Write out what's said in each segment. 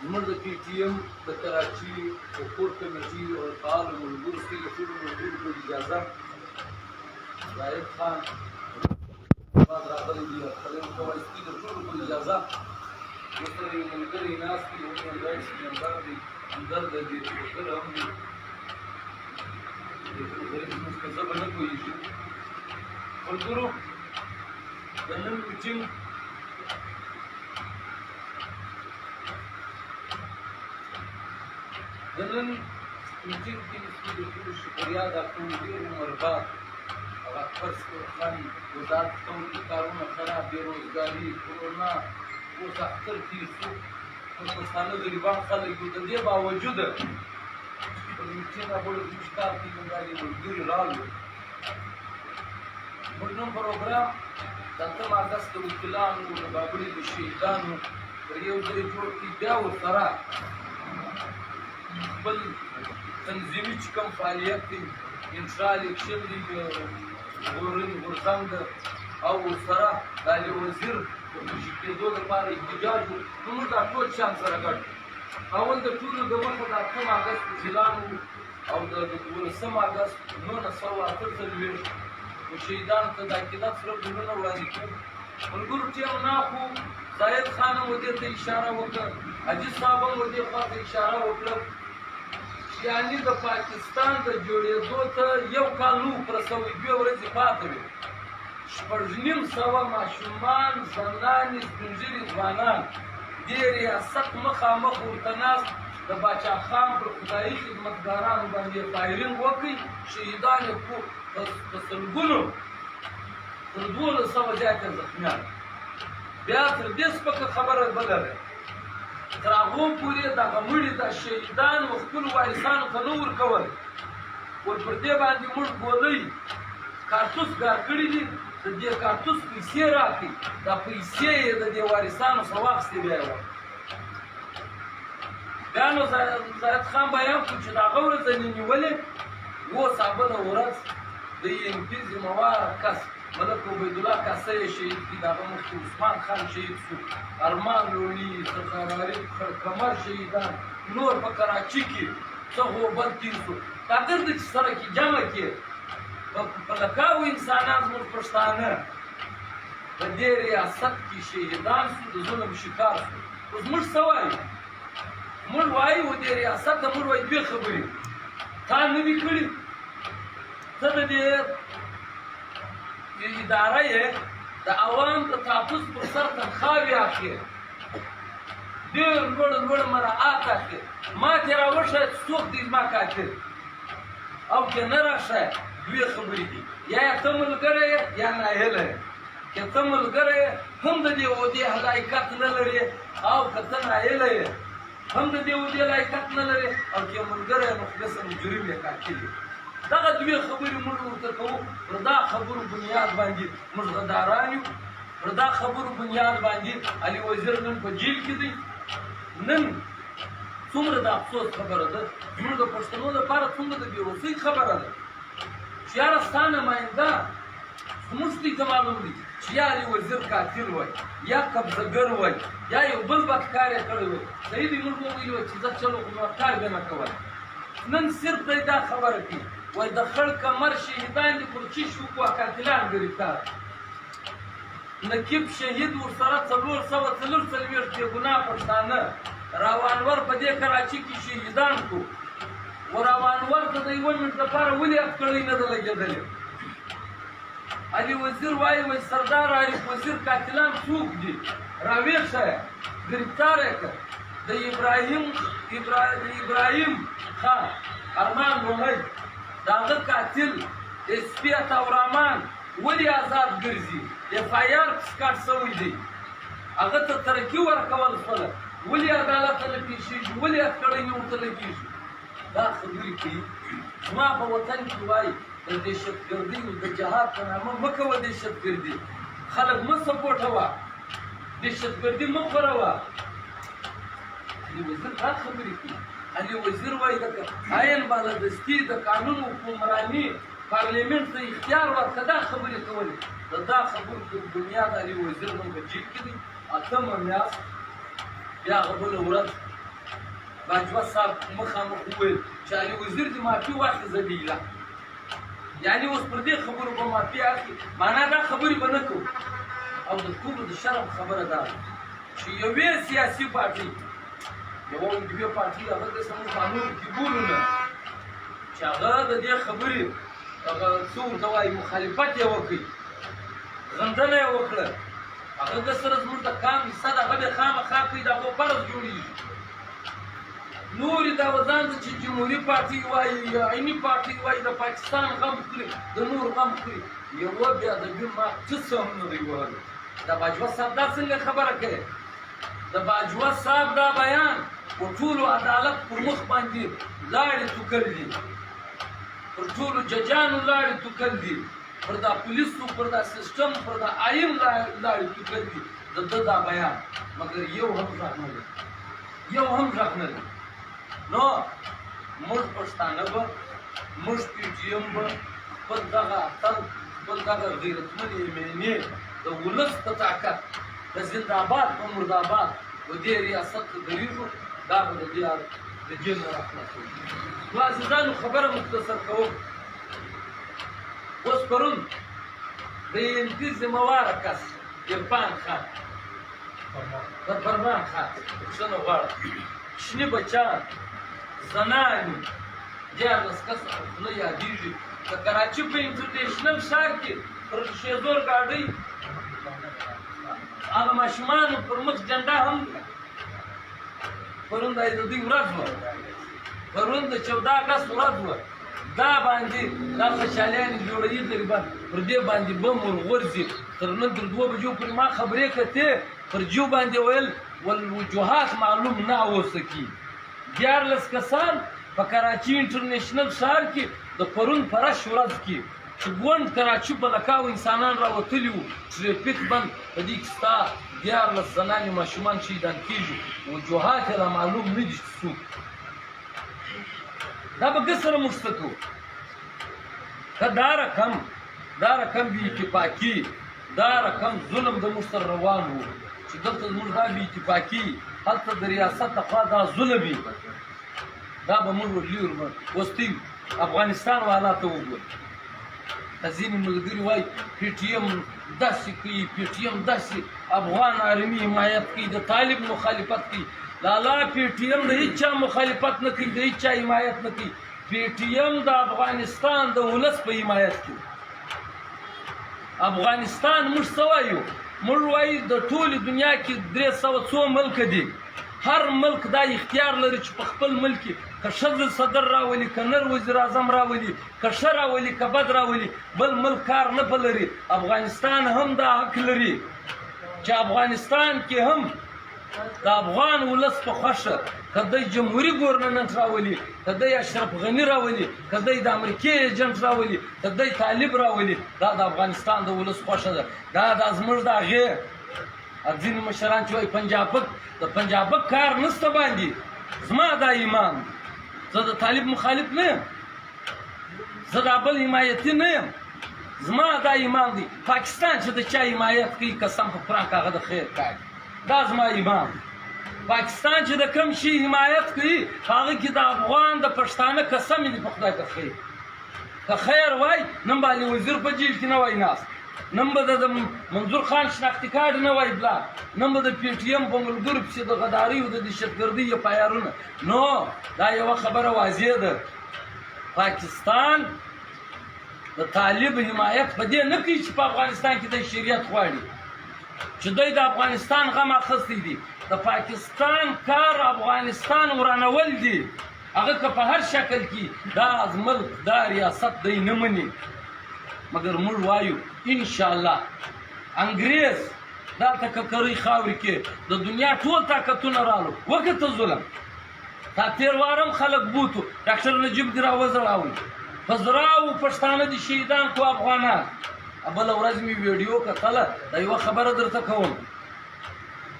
زموږ د پي ټي ایم د کراچي او کور کمیټي او فعالو ملګرو سترګې ټولو ملګرو په اجازه زاهد خان بعد راغلي دي، هرکلی ورته وایي. سترګې ټولو په اجازه ورسره یو ملګری ناست دی، هیومن رایټس ممبر دی، همدرد دی، وکیل هم دی. غریب زموږ په ژبه نه پوهېږي. ملګرو، د نن میټینګ د نن میټینګ کې د ټولو شکریا ادا کوم. ډېر عمر بعد هغه اکبر خان وزارت ته کارونه خراب، بېروزګاري، کرونا، اوس اختر تېر شو. موږ پښتانه غریبان خلک یو، د دې باوجود پر میټینګ راغلو. زموږ کار کوي، موږ باندې ملګري راغلو. موږ نن پروګرام د 8 اګست د وکیلانو، د بابړې د شهیدانو پر یو ځای جوړ کړي، بیا ورسره خپل تنظیمي چې کوم فعالیت دی، انټرا الیکشن دی، غورځنګ او ورسره د علي وزیر د خوشي کېدو لپاره احتجاج. نو موږ دا ټول شیان سره ګډ. اول د ټولو د مخه د 8 اګست وکیلانو او د 12 اګست 1948 و شهیدانو ته د عقیدت سره ګلونه وړاندې کوو. ملګرو، ټیم نه خو زاهد خان هم ودې ته اشاره وکړه، حاجي صاحب هم ودې خوا ته اشاره وکړه چې یعنی د پاکستان د جوړېدو ته یو کال نه و پوره شوی، 2 ورځې پاتې وې. 650 ماشومان، زنانې، سپین ږیري، ځوانان دې ریاست مخامخ ورته ناست، د باچا خان پر خدایي خدمتګارانو باندې فایرینګ وکړي، شهیدان یې په سلګونو، تر 1200 زیات یې زخمیان. بیا تر دې سپکه خبره بله ده، تر هغو پورې دغه مړي د شهیدانو خپلو وارثانو ته نه ورکول. ور پر دې باندې موږ ګولۍ کارتوس ګار کړي دي، د دې کارتوس پیسې راکړي. دا پیسې یې د دې وارثانو څخه واخیستې، بیا یې ورکړې. بیا نو زاهد خان بیان کړو چې د هغه ورځ یې نیولې اوس بله ورځ د ایم پي ذمه واره کس ملک عبیدالله کاسه یې شهید کړي. د هغه مخکې عثمان خان شهید شو، ارمان لوڼي، سردار عارف، خړکمر شهیدان، نور په کراچي کې څه غوبل تېر شو. دا ګرده چې سره کې جمع کې په لکاو انسانان زموږ پښتانه په دې ریاست کې شهیدان شو، د ظلم شکار شو. اوس موږ څه وایو؟ موږ وایو و دې ریاست ته، موږ وایو دوې خبرې تا نه دي کړي. ته د دې اداره یې، د عوام د تحفظ پر سر تنخواوې اخلې، ډېر لوړ لوړ مراعات اخلې. ما ته راوښیه چې څوک دی زما قاتل، او که نه راښیه، دوې خبرې دي: یا ته ملګری یې یا ناهیلی یې. که ته ملګری یې هم د دې عہدې لیاقت نه لرې، او که ته ناهیلی یې هم د دې عہدې لیاقت نه لرې، او که ملګری نو خو بس مجرم یې، قاتل یې. دغه دوې خبرې موږ ورته کوو. پر دا خبرو بنیاد باندې موږ غداران یو. پر دا خبرو بنیاد باندې علي وزیر نن په جیل کې دی. نن څومره د افسوس خبره ده زموږ د پښتنو لپاره، څومره د بېوسۍ خبره ده چې یاره ستا نماینده زموږ دوی ته معلوم دی چې یا علي وزیر قاتل وای، یا قبضهګر وای، یا یو بل بد کار یې کړی وای، صحیح دی، موږ به ویلي وای چې ځه چلو، خو نور کار به نه کولی. نن صرف دی دا خبره کوي، وای د خړ کمر شهیدان دي پر چیش وکړو، قاتلان ګرفتار. نقیب شهید، ورسره 444 بېګناه پښتانه راوانور په دې کراچي کې شهیدان کو. و راوانور ته د یوه منټ لپاره ولې هتکړۍ نه ده لګېدلې؟ علي وزیر وایي، وایي سردار عارف وزیر قاتلان څوک دي، راویښیه، ګرفتار یې کړه. د ابراهیم خان ارمان لوڼی، د هغه قاتل ایس پي عطاالرحمان ولې ازاد ګرځي؟ ایف آی آر سکاټ شوی دی، هغه ته ترقي ورکول شوله، ولې عدالت ته نه پېښېږي؟ ولې هتکړۍ نه ورته لګېږي؟ دا خبرې کوي. زما په وطن کې وایي د دهشتګردۍ او د جهاد په نامه مه کوه دهشتګردي، خلک مه سپورټوه، دهشتګردي مه خوروه. علي وزیر دا خبرې کوي. علي وزیر وایي د آئین بالادستي، د قانون حکمراني، پارلیمنت ته اختیار ورکړه. دا خبرې کولې. د دا خبرو پر بنیاد علي وزیر نن په جیل کې دی. اتمه میاشت بیا هغه بله ورځ باجوه صاحب مخامخ وویل چې علي وزیر دې معافي واخلي ذلیله، یعنی اوس پر دې خبرو به معافي اخلي، معنا دا خبرې به نه کوو. او د ټولو د شرم خبره دا ده چې یوې سیاسي پارټۍ، یوه دوې پارټۍ هغه د سمون قانون کې بولو نه، چې هغه د دې خبرې هغه څه ورته وایي مخالفت یې وکړي، غندنه یې وکړه، هغه د سره زموږ د قام حصه ده، هغه به خامخا کوي، د هغو فرض جوړېږي. نورې دا ځان ته چې جمهوري پارټي وایي یا عیني پارټي وایي، د پاکستان غم خوري، د نور غم خوري، یوه بې ادبي ما څه هم نه دی وهلی. د باجوه صاحب دا څنګه خبره کوي؟ د باجوه صاحب دا بیان په ټولو عدالت پر مخ باندې لاړې توکل دي، پر ټولو ججانو لاړې توکل دي، پر دا پولیسو، پر دا سیستم، پر دا آئین لاړې توکل دي د ده دا بیان، مګر یو هم غږ نه لري، یو هم غږ نه لري. نو موږ پښتانه به، موږ پي ټي ایم به خپل دغه اتل، خپل دغه غیرتمن ایم این اے د ولس په طاقت، د زنده‌آباد په مردآباد و دې ریاست ته درېږو، دا به د دې د جېل نه راخلاصوو. نو عزیزانو خبره مختصر کوم. اوس پرون د ایم پي ذمه واره کس عرفان خان، د فرمان خان بخښنه غواړم، کوچني بچیان، زنانې، 13 کسه په خوله یادېږي، د کراچي په انټرنېشنل ښار کې پر شیزور ګاډۍ هغه ماشومانو پر مخ جنډه هم پرون د دوی ورځ وه، پرون د 14 اګست ورځ وه، دا باندې دا خوشحالیانې جوړوي غریبان، پر دې باندې بم ورغورځي. تر نن تر 2 بجو پورې ما خبرې کتې، پر جو باندې ویل والوجوهات معلوم نه اوسه کی. 13 کسان په کراچي انټرنېشنل ښار کې د پرون په رش ورځ کې چې ګوند کراچي په لکاو انسانان راوتلي وو، ټریفیک بند، په دې کې ستا 13 زنانې ماشومان شهیدان کېږي، وجوهات یې لا معلوم نه دي چې څوک. دا به ګه سره موږ څه کوو؟ که دا رقم، دا رقم بې اتفاقي، دا رقم ظلم د موږ سره روان وو چې دلته زموږ دا بې اتفاقي، هلته د ریاست لخوا دا ظلم وي، دا به موږ ورلي اوس ته افغانستان والا ته وګورئ. ځینې ملګري وایي پي ټي ایم داسې کوي، پي ټي ایم داسې افغان آرمي حمایت کوي، د طالب مخالفت کوي. لالا پي ټي ایم د هیچا مخالفت نه کوي، د هیچا حمایت نه کوي. پي ټي ایم د افغانستان د ولس په حمایت کې. افغانستان موږ څه وایو؟ موږ وایو د ټولې دنیا کې 300 څو ملک دي، هر ملک دا اختیار لري چې په خپل ملک کې که ښځه صدر راولي، که نر وزیر اعظم راولي، که ښه راولي، که بد راولي، بل ملک کار نه په لري. افغانستان هم دا حق لري چې افغانستان کې هم د افغان ولس په خوښه که دی جمهوري ګورنمنټ راولي، که دی اشرف غني راولي، که دی د امریکې ایجنټ راولي، که دی طالب راولي، دا د افغانستان د ولس خوښه ده. دا د زموږ د هغې ځینې مشران چې وایي پنجابک، د پنجابک کار نشته باندې. زما دا ایمان، زه د طالب مخالف نه یم، زه د بل حمایتي نه یم، زما دا ایمان دی پاکستان چې د چا حمایت کوي قسم په قرآن که هغه د خیر کار، دا زما ایمان دی. پاکستان چې د کوم شي حمایت کوي هغه کې د افغان د پښتانه قسم دې په خدای که خیر، که خیر وای نن به علي وزیر په جیل کې نه وای ناست، نن به د منظور خان شناختي کارت نه وای بلاک، نن به د پي ټي ایم په ملګرو پسې د غدارۍ او د دهشتګردۍ اف آی آرونه. نو دا یوه خبره واضح ده، پاکستان د طالب حمایت په دې نه کوي چې په افغانستان کې د شریعت غواړي، چې دوی د افغانستان غم اخیستی دی. د پاکستان کار افغانستان ورانول دي، هغه که په هر شکل کې دا ملک دا ریاست دی نه مني. مګر موږ وایو انشاءالله انګرېز دلته ککرۍ خاورې کې د دنیا ټول طاقتونه رالو، وکته ظلم تا تېر وارم خلک بوتو، ډاکټر نجیب دې راوځړاوی، په زراو پښتانه دې شهیدان کو افغانان. بله ورځ مې ویډیو کتله، دا یوه خبره درته کوم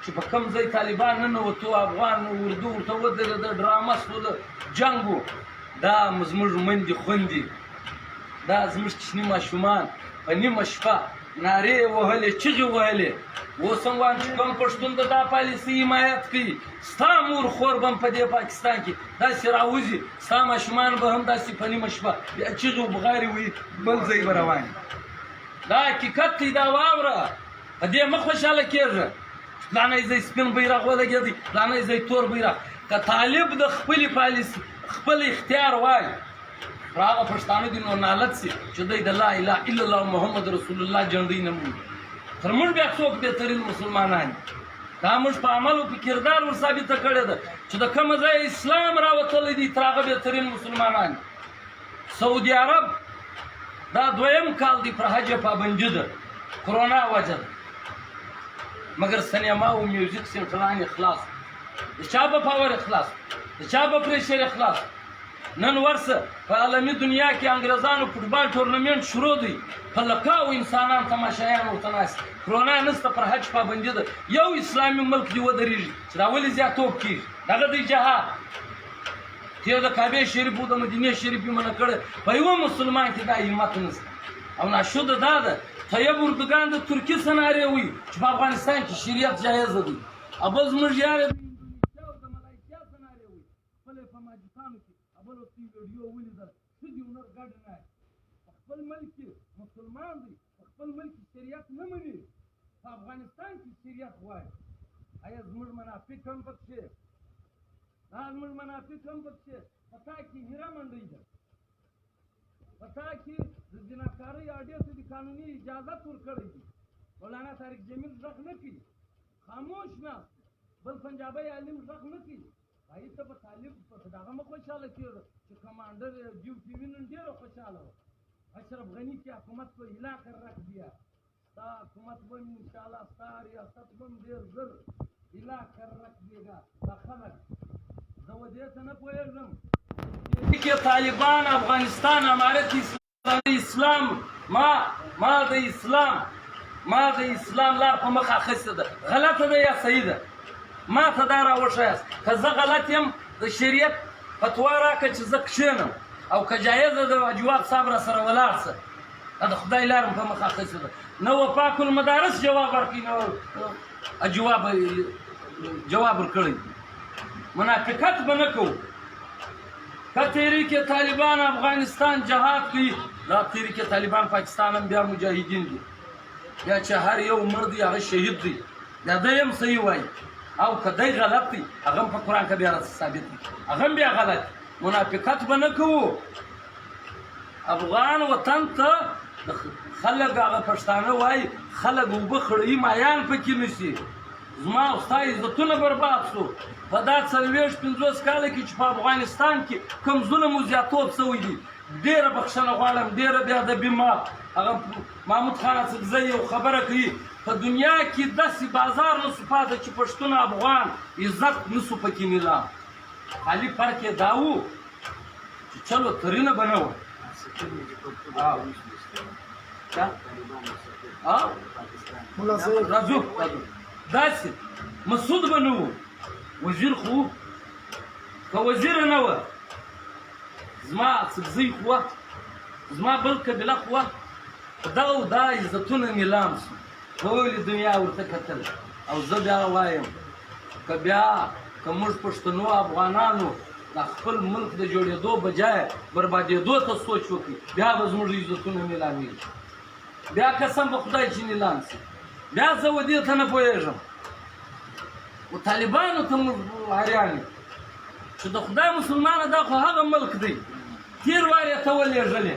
چې په کوم ځای طالبان ننوتو، افغان اردو ورته ودرېده، ډرامه سوله، جنګ و. دا زموږ مندې خوندې، دا زموږ کوچني ماشومان په نیمه شپه نارې یې وهلې، چغې وهلې. اوس هم وایم چې کوم پښتون د دا پالیسي حمایت کوي، ستا مور خور به هم په دې پاکستان کې داسې راوځي، ستا ماشومان به هم داسې په نیمه شپه بیا چغې او بغارې وهي، بل ځای به روان. دا حقیقت دی، دا واوره، په دې مه خوشحاله کېږه. فلانی ځای سپین بیرغ ولګېدی، فلانی ځای تور بیرغ. که طالب د خپلې پالیسي خپل اختیار وای، پر هغه پښتانه دي نور نالت سي چې دوی د لا اله الا الله محمد رسول الله جنډۍ نه مني. تر موږ بیا څوک بهترین مسلمانان دي؟ دا موږ په عمل او په کردار ور ثابته کړې ده چې د کومه ځایه اسلام راوتلی دی، تر هغه بهترین مسلمانان دي. سعودي عرب دا دویم کال دی پر حج پابندي ده، کرونا وجه ده، مګر سینما او میوزیک سینټران یې خلاص، د چا په پاور یې خلاص، د چا په پریشر یې خلاص. نن ورسه په عالمي دنیا کې انګريزانو فوټبال ټورنمنټ شروع دی، په لکاو انسانان تماشایان ورته ناست، کرونا نشته، پر حج پابندي ده. یو اسلامي ملک دی ودرېږي چې دا ولې زیاتوب کېږي؟ دغه دی جهاد. تیر د کعبې شریف او د مدینې شریف یې منع کړی، په یوه مسلمان کې دا همت نشته. او ناشده دا ده، طیب اردوګان د ترکي څه نارې وایي چې په افغانستان کې شریعت جایز دی، او بل زموږ یار د اندونیسیا او د ملایسیا څه نارې وایي، خپله یې په ماجتانو کې بل وخت یې ویډیو ولیدله، ښځې او نر ګډ ناست، په خپل ملک کې مسلمان دی، په خپل ملک کې شریعت نه مني، په افغانستان کې شریعت غواړي. آیا زموږ منافق هم پکښې؟ دا زموږ منافق هم پکښې. په تا کې هیره منډۍ ده، په تا کې د زناکارۍ اډې ته د قانوني اجازت ورکړی دی. مولانا طارق جمیل غږ نه کوي، خاموش ناست، بل پنجابی عالم غږ نه کوي. وایي ته په طالب په دغه مه خوشحاله کېږه چې کمانډر ډیوټي وي، نن ډېره خوشحاله وه. اشرف غني چې حکومت په هلا کر رکھ دیا، ستا حکومت به هم انشاءالله، ستا ریاست به هم ډېر زر هلا کر رکھ دیګا. دا خلک زه و دې ته نه پوهېږم کې طالبان افغانستان امارت اسلام، ما د اسلام، ما د اسلام لار په مخه اخیستې ده، غلطه ده یا صحیح ده؟ ما ته دا راوښیاست. که زه غلط یم د شریعت فتوا راکړه چې زه کښېنم، او که جایزه ده جواب صاحب را سره ولاړ شه. د خدای لار مې په مخه اخیستې ده. نه وفاق المدارس جواب ورکړي، نه جواب ورکړی. منافقت به نه کوو. که تحریک طالبان افغانستان جهاد کوي، دا تحریک طالبان پاکستان هم بیا مجاهدین دي، بیا چې هر یو مړ دی هغه شهید دی، بیا دی هم صحیح وایي، او که دی غلط دی هغه هم په قرآن کې بیا راته ثابت دی، هغه هم بیا غلط دی. منافقت به نه کوو. افغان وطن ته خلک هغه پښتانه وایي خلک اوبه خړوي، مایان پکې نشي. زما او ستا عزتونه برباد سو په دا 40 50 کاله کې چې په افغانستان کې کوم ظلم او زیاتوب سوی دی. ډېره بخښنه غواړم، ډېره بې ادبي. ما هغه محمود خان اڅکزی یو خبره کوي، په دنیا کې داسې بازار نسو پاتې چې پښتون افغان عزت نسو پکې نیلام. خالي فرق یې دا و چې چلو ترینه به نه وه. راځو داسې مسعود به نه و، وزیر خو که وزیر نه وه، زما اڅکزی خو وه، زما بل قبیله خو وه، دغه دا عزتونه نیلام سو، ټولې دنیا ورته کتل. او زه بیا وایم که بیا که موږ پښتنو افغانانو د خپل ملک د جوړېدو بجای بربادېدو ته سوچ وکړي، بیا به زموږ عزتونه نیلامېږي. بیا قسم په خدای چې نیلام سي. بیا زه و دې ته نه پوهېږم، و طالبانو ته موږ حیران یو چې د خدای مسلمانه دا خو هغه ملک دی، تېر وار یې ته ولېږلې،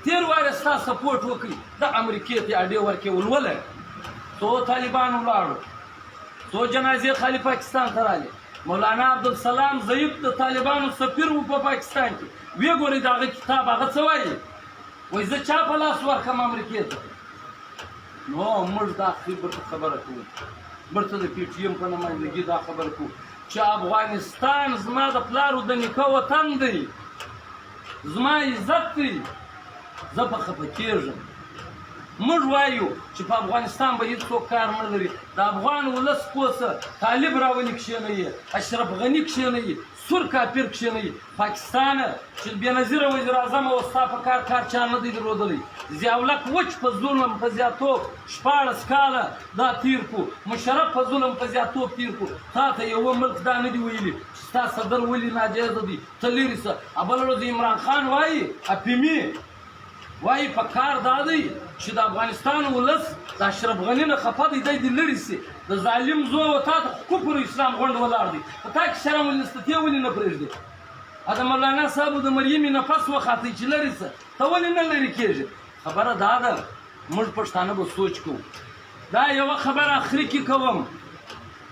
تېر وار یې ستا سپورټ وکړي، د امریکې ته اډې ورکې ولولی، څو طالبان ولاړو، څو جنازې خالي پاکستان ته رالې. مولانا عبدالسلام ضعیف د طالبانو سفیر و په پاکستان کې، ویې ګورئ د هغه کتاب، هغه څه وایي؟ وایي زه چا په لاس ورکړم امریکې ته؟ نو موږ دا برته خبره کوو، برته د پي ټي ایم په نمایندګي دا خبره کوو چې افغانستان زما د پلار او د نیکه وطن دی، زما عزت دی، زه په خفه کېږم. موږ وایو چې په افغانستان به هیڅوک کار نه لري، د افغان ولس کوسه طالب راولي کښېنوي، اشرف غني کښېنوي، سور کافر کښېنوي. پاکستانه چې بېنظیره وزیراعظم او ستا په کار کار چا نه دی درلودلی. ضیاءالحق وچ په ظلم په زیاتوب 16 کاله دا تیر کو، مشرف په ظلم په زیاتوب تیر کو. تا ته یوه ملک دا نه دی ویلي چې ستا صدر ولې ناجایزه دی، ته لرې شه. بله ورځ عمران خان وایي اپیمي وایي په کار دا دی چې د افغانستان ولس د اشرف غني نه خفه دی، دی دې لرې شي. د ظالم زوی و تا ته خو کفر اسلام غونډ ولاړ دی، په تا کې شرم ولې نشته، ته ولې نه پرېږدې؟ د مولانا صاحب د مریمې نفس وخاتی چې لرې شه، ته ولې نه لرې کېږې؟ خبره دا ده موږ پښتانه به سوچ کوو. دا یوه خبره اخري کې کوم،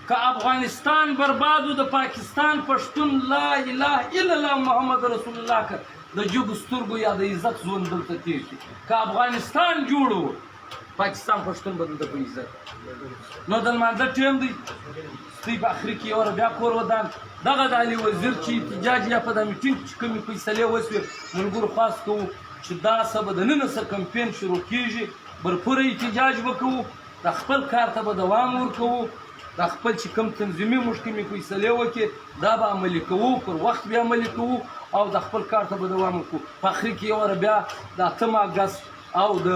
که افغانستان بربادو د پاکستان پښتون لا اله الا الله محمد رسول الله که د جګو سترګو یا د عزت ژوند دلته تیر شي. که افغانستان جوړو پاکستان پښتون به دلته په عزت. نو د لمانځه ټیم دی، ستۍ په اخري کې یوه بیا کور ودان. دغه د علي وزیر چې احتجاج یا په دا میټینګ چې کومې فیصلې وشوې، ملګرو خواست کوو چې دا څه به د ننه څه کمپین شروع کېږي، برپوره احتجاج به کوو، د خپل کار ته به دوام ورکوو، د خپل چې کوم تنظیمي موږ کومې فیصلې وکړي دا به عملي کوو، پر وخت به عملي کوو او د خپل کار ته به دوام ورکوو. په اخري کې یو واره بیا د 8 اګست او د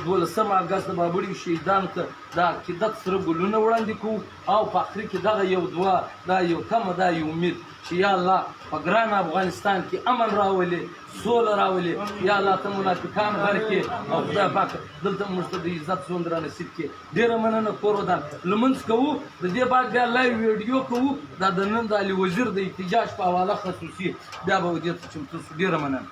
12 اګست د بابړي شهیدانو ته د عقیدت سره ګلونه وړاندې کوو او په اخري کې دغه یو دعا، دا یو تمه، دا یو امید چې یا الله په ګران افغانستان کې امن راولي، سوله راولي، یا الله ته منافقان غرق کړې او خدای پاک دلته موږ ته د عزت ژوند را نصیب کړي. ډېره مننه، کور ودان. لمونځ کوو، د دې بعد بیا live ویډیو کوو، دا د نن د علي وزیر د احتجاج په حواله خصوصي، بیا به دې ته چمتو شو. ډېره مننه.